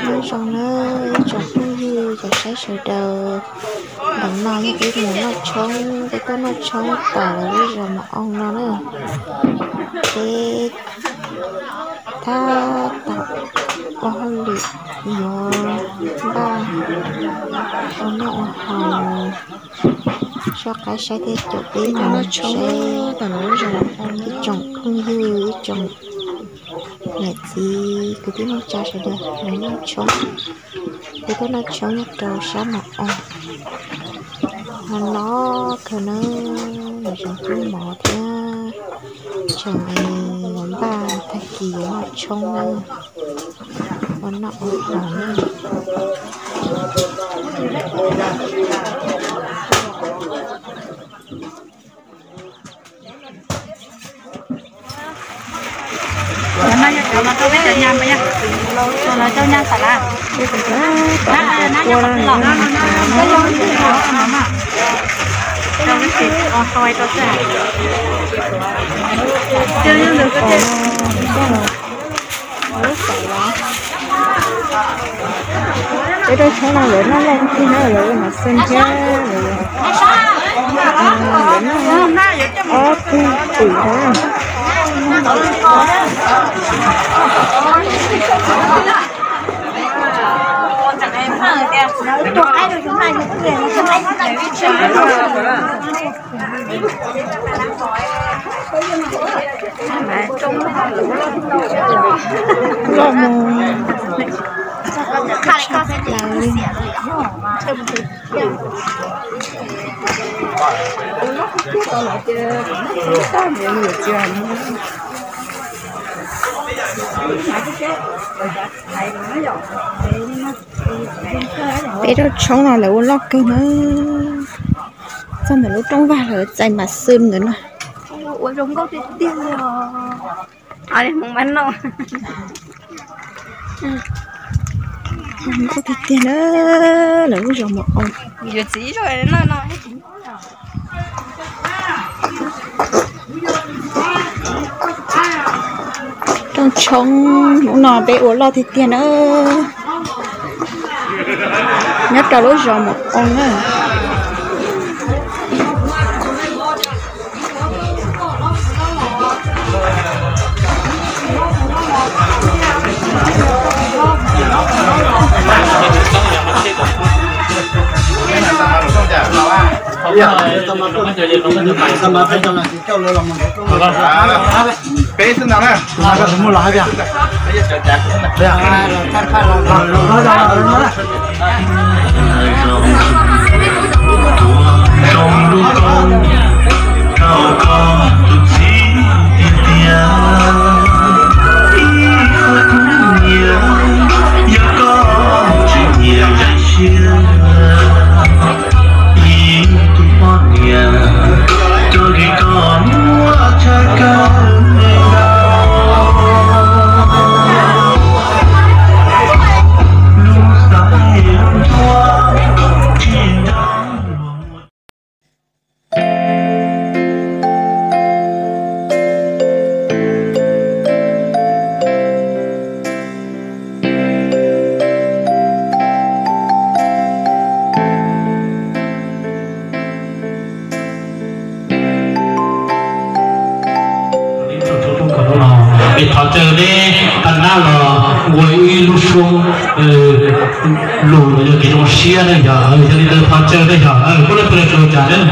Nyob zoo na ib tsoom phooj ywg cov saib sawv daws, ntawm no yog peb mus noj tshoob, peb tuaj noj tshoob tom lawv lub zos Mos Oo no na. Peb tab tom ua hauj lwm yuav npaj ua noj ua haus, soj qab saib thiab caum peb mus saib ib tsoom phooj ywg, ib tsoom niam txiv kwv tij neej tsa sawv daws los noj tshoob. Peb tuaj noj tshoob nyob rau sab Mos Oo no, no kawg na, lawv tseem pub mov thiab tseem yuav npaj tag kis yuav noj tshoob na, ua noj ua haus na. Cov no yog cov los rau peb cov nyas mas yog, los rau nyas xav lawm. Rau peb ces o tau rau xwb. Peb rau tshoob no lawv noj loj tiag na, lawv ua nov xeem thiab lawv noj ob tug twm na. Loj mus lawv li. Peb rau tshoob no lawv ua loj kawg na. Txog ntawm lub rooj vag lawv txais mas xwm ntawm no. Ua zoo nkauj tiag tiag li os. Hmoov mas no. Zoo nkauj tiag tiag na, lawv lub zos Mos Oo. Yuav txiv zoo no no. Rooj tshoob hnub no peb ua loj tiag tiag na. Nyob rau lub zos Mos Oo na. Peb xwb ntag na. Muaj los hais tias zoo lub koob, koj tus txiv tiag tiag, ib qho kuv nyiam, yog koj tsis nyiam zaim siab, ib tug poj niam, rau li koj muaj tshaj kawg. Lub xav lub ntuag tsis nrog luag muaj. Es thov caw neb tag nab los ua ib lub suab lus los yog kev zoo siab ne yog, yog li ntawd thov caw neb yog, puab lub pes rau cas neb.